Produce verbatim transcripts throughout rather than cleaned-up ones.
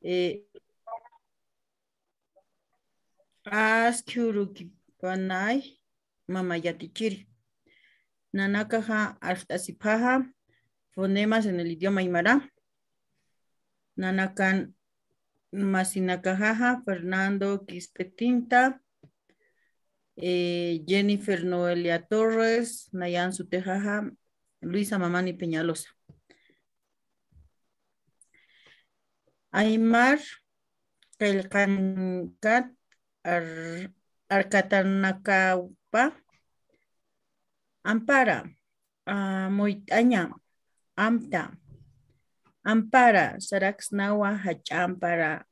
Eh, aski urukipanay mama yatichiri. Nanakaxa arst'asipxaxa fonemas en el idioma aymara. Nanakan masinakaxaxa Fernando Quispetinta, eh, Jennifer Noelia Torres, nayan sutixaxa Luisa Mamani Peñalosa. Aymar qillqankat ar-, arkatanakapa ampara, ah, muyt'aña, amta, ampara, saraksnawa jach'a ampara,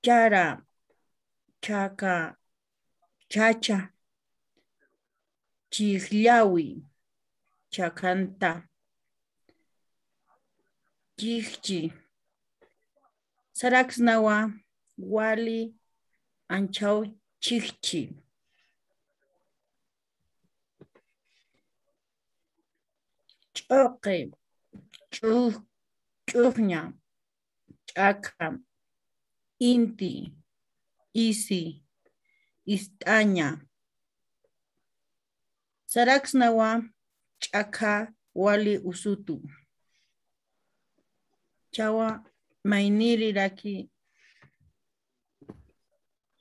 chara, chaka, chacha, chijllawi, chakanta, chijchi, saraksnawa wali anchhaw chijchi, ch'uqi, ch'uj-, ch'ujña, ch'akha, inti, isi, ist'aña, saraksnawa ch'akha wali usutu. Chawa mayniriraki.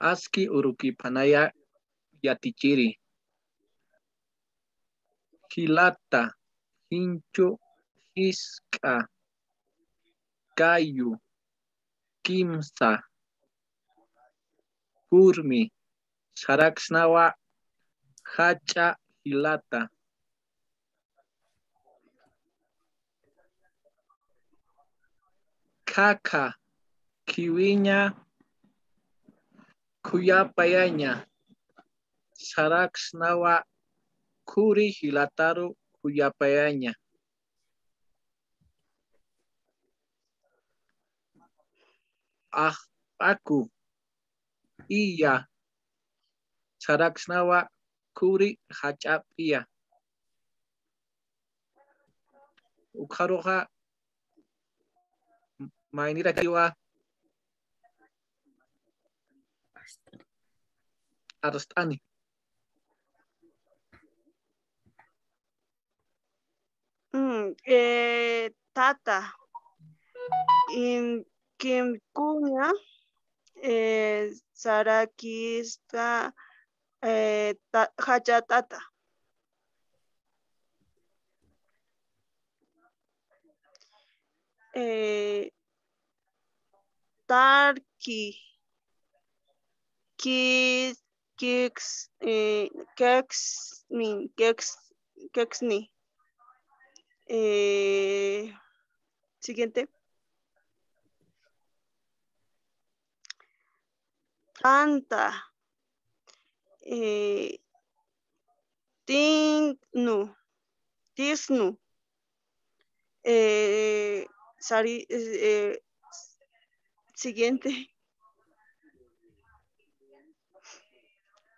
Aski urukipanaya yatichiri. Jilata, jinchu, jisk'a, kayu, kimsa, purmi, saraksnawa jach'a jilata. Khakha, khiwiña, khuyapayaña, saraksnawa khuri jilataru khuyapayaña. Ajp'aku, iya, saraksnawa khuri jach'a p'iya. Ukharuxa maynirakiwa arst'ani. Mm, eh, tata. In, kimkuña, eh, sarakista, eh, ta-, jach'a tata. Eh, tarki, ki, kiks, eh, keks, min, keks, keksni. Eh, siguiente. Tanta. Eh, tingnu, tisnu. Eh, sari-, eh, siguiente.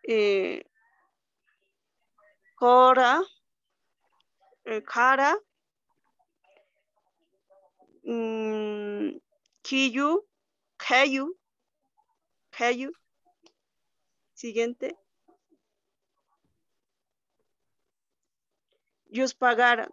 Eh, kora, eh, kara, mm, kiyu, kayu, kayu. Siguiente. Yuspagara,